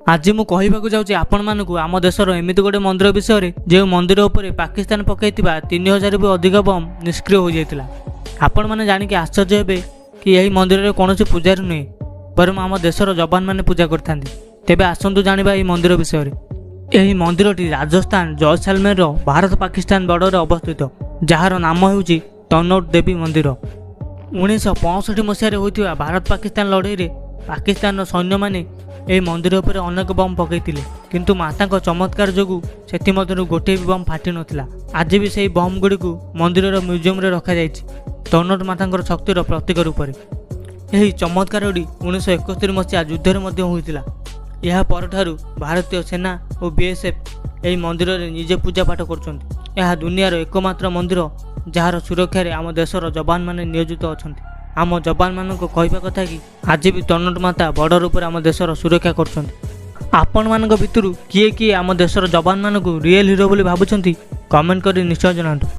ଆଜି ମୁଁ କହିବାକୁ ଯାଉଛି ଆପଣମାନଙ୍କୁ ଆମ ଦେଶର ଏମିତି ଗୋଟେ ମନ୍ଦିର ବିଷୟରେ, ଯେଉଁ ମନ୍ଦିର ଉପରେ ପାକିସ୍ତାନ ପକାଇଥିବା 3000 ବି ଅଧିକ ବମ୍ ନିଷ୍କ୍ରିୟ ହୋଇଯାଇଥିଲା। ଆପଣମାନେ ଜାଣିକି ଆଶ୍ଚର୍ଯ୍ୟ ହେବେ କି ଏହି ମନ୍ଦିରରେ କୌଣସି ପୂଜାରୀ ନୁହେଁ, ବରଂ ଆମ ଦେଶର ଯବାନମାନେ ପୂଜା କରିଥାନ୍ତି। ତେବେ ଆସନ୍ତୁ ଜାଣିବା ଏହି ମନ୍ଦିର ବିଷୟରେ। ଏହି ମନ୍ଦିରଟି ରାଜସ୍ଥାନ ଜୟସାଲମେରର ଭାରତ ପାକିସ୍ତାନ ବର୍ଡରରେ ଅବସ୍ଥିତ, ଯାହାର ନାମ ହେଉଛି ତନୋଟ ଦେବୀ ମନ୍ଦିର। 1965 ମସିହାରେ ହୋଇଥିବା ଭାରତ ପାକିସ୍ତାନ ଲଢ଼େଇରେ ପାକିସ୍ତାନର ସୈନ୍ୟମାନେ ଏହି ମନ୍ଦିର ଉପରେ ଅନେକ ବମ୍ ପକାଇଥିଲେ, କିନ୍ତୁ ମାତାଙ୍କ ଚମତ୍କାର ଯୋଗୁଁ ସେଥିମଧ୍ୟରୁ ଗୋଟିଏ ବି ବମ୍ ଫାଟିନଥିଲା। ଆଜି ବି ସେହି ବମ୍ ଗୁଡ଼ିକୁ ମନ୍ଦିରର ମ୍ୟୁଜିୟମରେ ରଖାଯାଇଛି, ତନୋଟ ମାତାଙ୍କର ଶକ୍ତିର ପ୍ରତୀକ ରୂପରେ। ଏହି ଚମତ୍କାରଟି 1971 ମସିହା ଯୁଦ୍ଧରେ ମଧ୍ୟ ହୋଇଥିଲା। ଏହା ପରଠାରୁ ଭାରତୀୟ ସେନା ଓ ବିଏସ୍ଏଫ୍ ଏହି ମନ୍ଦିରରେ ନିଜେ ପୂଜା ପାଠ କରୁଛନ୍ତି। ଏହା ଦୁନିଆର ଏକମାତ୍ର ମନ୍ଦିର, ଯାହାର ସୁରକ୍ଷାରେ ଆମ ଦେଶର ଯବାନମାନେ ନିୟୋଜିତ ଅଛନ୍ତି। ଆମ ଯବାନମାନଙ୍କ କହିବା କଥା କି ଆଜି ବି ତନୋଟ ମାତା ବର୍ଡର ଉପରେ ଆମ ଦେଶର ସୁରକ୍ଷା କରୁଛନ୍ତି। ଆପଣମାନଙ୍କ ଭିତରୁ କିଏ କିଏ ଆମ ଦେଶର ଯବାନମାନଙ୍କୁ ରିଏଲ୍ ହିରୋ ବୋଲି ଭାବୁଛନ୍ତି, କମେଣ୍ଟ କରି ନିଶ୍ଚୟ ଜଣାନ୍ତୁ।